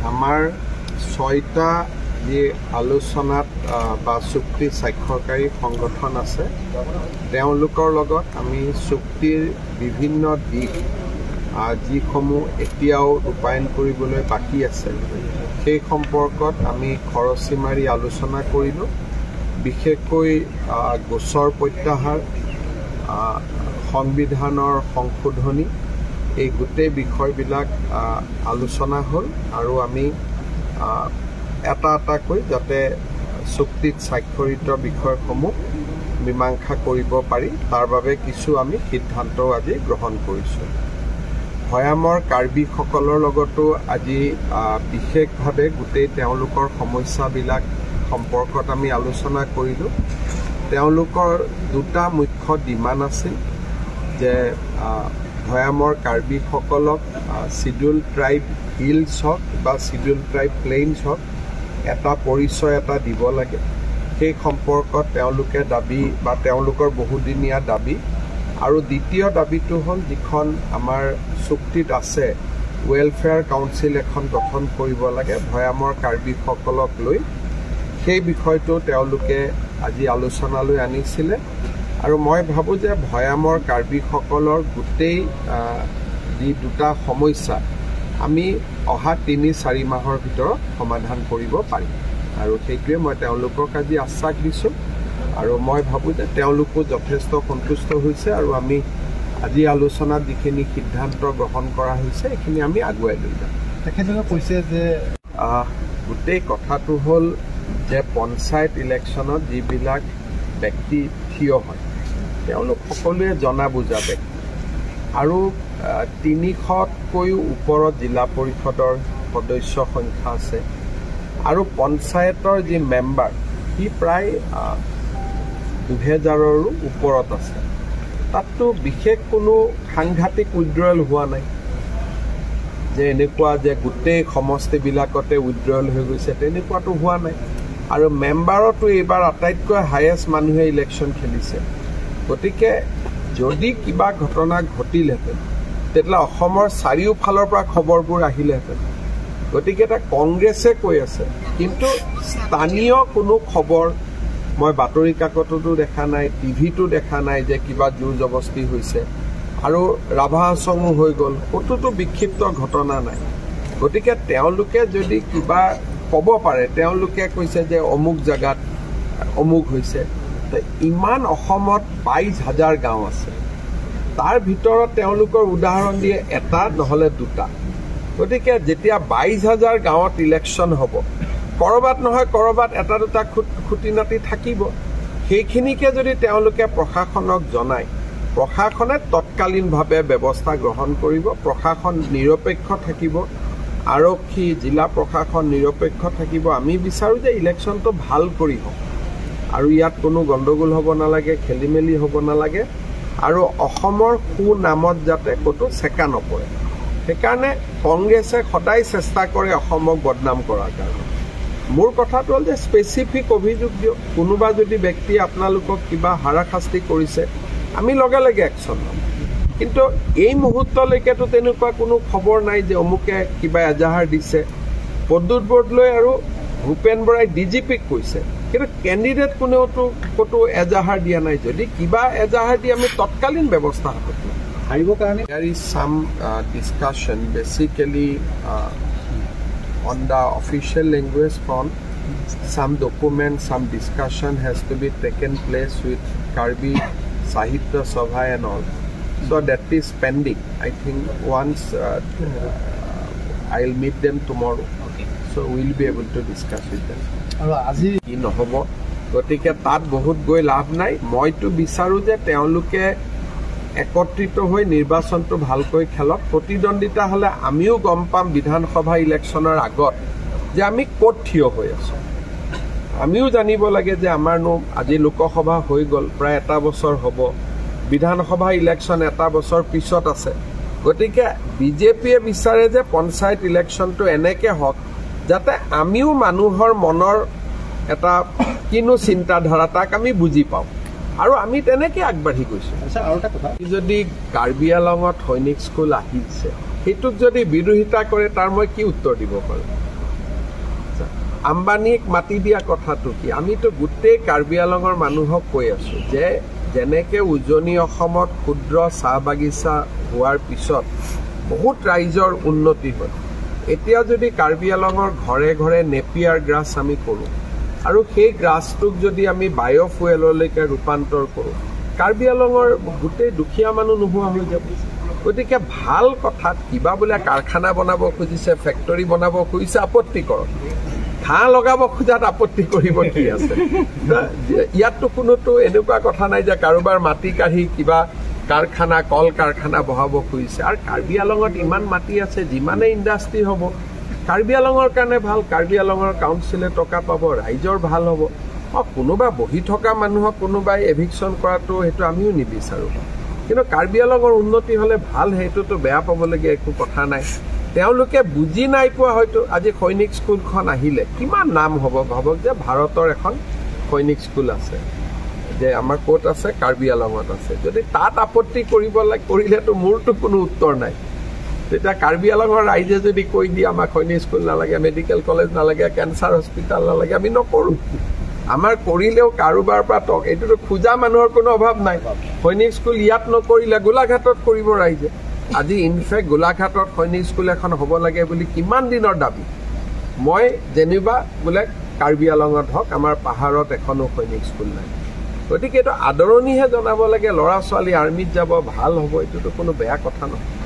আমাৰ ছয়টা যি আলোচনাত বা চুক্তি স্বাক্ষৰকাৰী সংগঠন আছে, তেওঁলোকৰ লগত আমি চুক্তিৰ বিভিন্ন দিশ যিসমূহ এতিয়াও ৰূপায়ণ কৰিবলৈ বাকী আছে, সেই সম্পৰ্কত আমি খৰচি মাৰি আলোচনা কৰিলোঁ। বিশেষকৈ গোচৰ প্ৰত্যাহাৰ, সংবিধানৰ সংশোধনী, এই গোটেই বিষয়বিলাক আলোচনা হ'ল আৰু আমি এটা এটাকৈ যাতে চুক্তিত স্বাক্ষৰিত বিষয়সমূহ মীমাংসা কৰিব পাৰি তাৰ বাবে কিছু আমি সিদ্ধান্তও আজি গ্ৰহণ কৰিছোঁ। ভৈয়ামৰ কাৰ্বিসকলৰ লগতো আজি বিশেষভাৱে গোটেই তেওঁলোকৰ সমস্যাবিলাক সম্পৰ্কত আমি আলোচনা কৰিলোঁ। তেওঁলোকৰ দুটা মুখ্য ডিমাণ্ড আছিল যে ভৈয়ামৰ কাৰ্বিসকলক চিডিউল ট্ৰাইব হিলছ হওক বা চিডিউল ট্ৰাইব প্লেইনছ হওক, এটা পৰিচয় এটা দিব লাগে। সেই সম্পৰ্কত তেওঁলোকে দাবী বা তেওঁলোকৰ বহুদিনীয়া দাবী। আৰু দ্বিতীয় দাবীটো হ'ল যিখন আমাৰ চুক্তিত আছে, ৱেলফেয়াৰ কাউন্সিল এখন গঠন কৰিব লাগে ভৈয়ামৰ কাৰ্বিসকলক লৈ। সেই বিষয়টো তেওঁলোকে আজি আলোচনালৈ আনিছিলে আৰু মই ভাবোঁ যে ভৈয়ামৰ কাৰ্বিসকলৰ গোটেই যি দুটা সমস্যা আমি অহা 3-4 মাহৰ ভিতৰত সমাধান কৰিব পাৰিম আৰু সেইটোৱে মই তেওঁলোকক আজি আশ্বাস দিছোঁ। আৰু মই ভাবোঁ যে তেওঁলোকো যথেষ্ট সন্তুষ্ট হৈছে আৰু আমি আজি আলোচনাত যিখিনি সিদ্ধান্ত গ্ৰহণ কৰা হৈছে এইখিনি আমি আগুৱাই লৈ যাম। তেখেতলোকে কৈছে যে গোটেই কথাটো হ'ল যে পঞ্চায়ত ইলেকশ্যনত যিবিলাক ব্যক্তি থিয় হয় তেওঁলোক সকলোৱে জনা বুজা ব্যক্তি আৰু 300তকৈও ওপৰত জিলা পৰিষদৰ সদস্য সংখ্যা আছে আৰু পঞ্চায়তৰ যি মেম্বাৰ সি প্ৰায় 2000ৰো ওপৰত আছে। তাততো বিশেষ কোনো সাংঘাতিক উইড্ৰয়েল হোৱা নাই যে এনেকুৱা যে গোটেই সমষ্টিবিলাকতে উইড্ৰয়েল হৈ গৈছে, তেনেকুৱাতো হোৱা নাই। আৰু মেম্বাৰতো এইবাৰ আটাইতকৈ হায়েষ্ট মানুহে ইলেকশ্যন খেলিছে। গতিকে যদি কিবা ঘটনা ঘটিলহেঁতেন তেতিয়াহ'লে অসমৰ চাৰিওফালৰ পৰা খবৰবোৰ আহিলেহেঁতেন। গতিকে এটা কংগ্ৰেছে কৈ আছে, কিন্তু স্থানীয় কোনো খবৰ মই বাতৰি কাকততো দেখা নাই, টিভিতো দেখা নাই যে কিবা জোৰ জবস্তি হৈছে আৰু ৰাভা হাছঙো হৈ গ'ল, ক'তোতো বিক্ষিপ্ত ঘটনা নাই। গতিকে তেওঁলোকে যদি কিবা ক'ব পাৰে, তেওঁলোকে কৈছে যে অমুক জেগাত অমুক হৈছে, ইমান অসমত 22,000 গাঁও আছে, তাৰ ভিতৰত তেওঁলোকৰ উদাহৰণ দিয়ে এটা নহ'লে দুটা। গতিকে যেতিয়া 22,000 গাঁৱত ইলেকশ্যন হ'ব, ক'ৰবাত নহয় ক'ৰবাত এটা দুটা খুটি নাটি থাকিব। সেইখিনিকে যদি তেওঁলোকে প্ৰশাসনক জনায়, প্ৰশাসনে তৎকালীনভাৱে ব্যৱস্থা গ্ৰহণ কৰিব। প্ৰশাসন নিৰপেক্ষ থাকিব, আৰক্ষী জিলা প্ৰশাসন নিৰপেক্ষ থাকিব। আমি বিচাৰোঁ যে ইলেকশ্যনটো ভাল কৰি হওক আৰু ইয়াত কোনো গণ্ডগোল হ'ব নালাগে, খেলি মেলি হ'ব নালাগে আৰু অসমৰ সুনামত যাতে ক'তো চেকা নপৰে। সেইকাৰণে কংগ্ৰেছে সদায় চেষ্টা কৰে অসমক বদনাম কৰাৰ কাৰণে। মোৰ কথাটো হ'ল যে স্পেচিফিক অভিযোগ দিয়ক, কোনোবা যদি ব্যক্তিয়ে আপোনালোকক কিবা হাৰাশাস্তি কৰিছে আমি লগে লগে একশ্যন ল'ম। কিন্তু এই মুহূৰ্তলৈকেতো তেনেকুৱা কোনো খবৰ নাই যে অমুকে কিবা এজাহাৰ দিছে। প্ৰদ্যুৎ বৰদলৈ আৰু ভূপেন বৰাই ডি জি পিক কৈছে, কিন্তু কেণ্ডিডেট কোনেওতো ক'তো এজাহাৰ দিয়া নাই। যদি কিবা এজাহাৰ দিয়ে আমি তৎকালীন ব্যৱস্থা হাতত ল'ম। হাৰিবৰ কাৰণে There is some discussion basically on the official language front. Some document, some discussion has to be taken place with Karbi Sahitya Sabha and all. So that is pending. I think once I'll meet them tomorrow. Okay. So we'll be able to discuss with them. আৰু আজি কি নহ'ব, গতিকে তাত বহুত গৈ লাভ নাই। মইতো বিচাৰোঁ যে তেওঁলোকে একত্ৰিত হৈ নিৰ্বাচনটো ভালকৈ খেলক। প্ৰতিদ্বন্দ্বিতা হ'লে আমিও গম পাম বিধানসভা ইলেকশ্যনৰ আগত যে আমি ক'ত থিয় হৈ আছোঁ। আমিও জানিব লাগে যে আমাৰনো আজি লোকসভা হৈ গ'ল, প্ৰায় এটা বছৰ হ'ব, বিধানসভা ইলেকশ্যন এটা বছৰ পিছত আছে। গতিকে বিজেপিয়ে বিচাৰে যে পঞ্চায়ত ইলেকশ্যনটো এনেকৈ হওক যাতে আমিও মানুহৰ মনৰ এটা কিনো চিন্তাধাৰা তাক আমি বুজি পাওঁ আৰু আমি তেনেকৈ আগবাঢ়ি গৈছোঁ। আচ্ছা, আৰু এটা কথা, যদি কাৰ্বি আলঙত সৈনিক স্কুল আহিছে সেইটোক যদি বিৰোধিতা কৰে তাৰ মই কি উত্তৰ দিব পাৰোঁ? আম্বানীক মাতি দিয়া কথাটো কি, আমিতো গোটেই কাৰ্বি আলঙৰ মানুহক কৈ আছোঁ যে যেনেকৈ উজনি অসমত ক্ষুদ্ৰ চাহ বাগিচা হোৱাৰ পিছত বহুত ৰাইজৰ উন্নতি হ'ল, এতিয়া যদি কাৰ্বি আলঙৰ ঘৰে ঘৰে নেপিয়াৰ গ্ৰাছ আমি কৰোঁ আৰু সেই গ্ৰাছটোক যদি আমি বায়'ফুৱেললৈকে ৰূপান্তৰ কৰোঁ, কাৰ্বি আলঙৰ গোটেই দুখীয়া মানুহ নোহোৱা হৈ যাব। গতিকে ভাল কথাত কিবা বোলে কাৰখানা বনাব খুজিছে, ফেক্টৰী বনাব খুজিছে, আপত্তি কৰক। ঘাঁহ লগাব খোজাত আপত্তি কৰিব কি আছে? ইয়াততো কোনোতো এনেকুৱা কথা নাই যে কাৰোবাৰ মাটি কাঢ়ি কিবা কাৰখানা, কল কাৰখানা বহাব খুজিছে। আৰু কাৰ্বি আলঙত ইমান মাটি আছে, যিমানে ইণ্ডাষ্ট্ৰী হ'ব কাৰ্বি আলঙৰ কাৰণে ভাল, কাৰ্বি আলঙৰ কাউন্সিলে টকা পাব, ৰাইজৰ ভাল হ'ব। কোনোবা বহি থকা মানুহক কোনোবাই এভিকশ্যন কৰাটো সেইটো আমিও নিবিচাৰোঁ, কিন্তু কাৰ্বি আলঙৰ উন্নতি হ'লে ভাল, সেইটোতো বেয়া পাবলগীয়া একো কথা নাই। তেওঁলোকে বুজি নাই পোৱা হয়তো। আজি সৈনিক স্কুলখন আহিলে কিমান নাম হ'ব, ভাবক যে ভাৰতৰ এখন সৈনিক স্কুল আছে, যে আমাৰ ক'ত আছে, কাৰ্বি আলঙত আছে। যদি তাত আপত্তি কৰিব কৰিলেতো মোৰতো কোনো উত্তৰ নাই। তেতিয়া কাৰ্বি আলঙৰ ৰাইজে যদি কৈ দিয়ে আমাক সৈনিক স্কুল নালাগে, মেডিকেল কলেজ নালাগে, কেঞ্চাৰ হস্পিটেল নালাগে, আমি নকৰোঁ। আমাৰ কৰিলেও কাৰোবাৰ পৰা টক, এইটোতো খোজা মানুহৰ কোনো অভাৱ নাই। সৈনিক স্কুল ইয়াত নকৰিলে গোলাঘাটত কৰিব ৰাইজে। আজি ইনফেক্ট গোলাঘাটত সৈনিক স্কুল এখন হ'ব লাগে বুলি কিমান দিনৰ দাবী। মই যেনিবা বোলে কাৰ্বি আলঙত হওক, আমাৰ পাহাৰত এখনো সৈনিক স্কুল নাই। গতিকে এইটো আদৰণিহে জনাব লাগে, ল'ৰা ছোৱালী আৰ্মিত যাব, ভাল হ'ব, এইটোতো কোনো বেয়া কথা নহয়।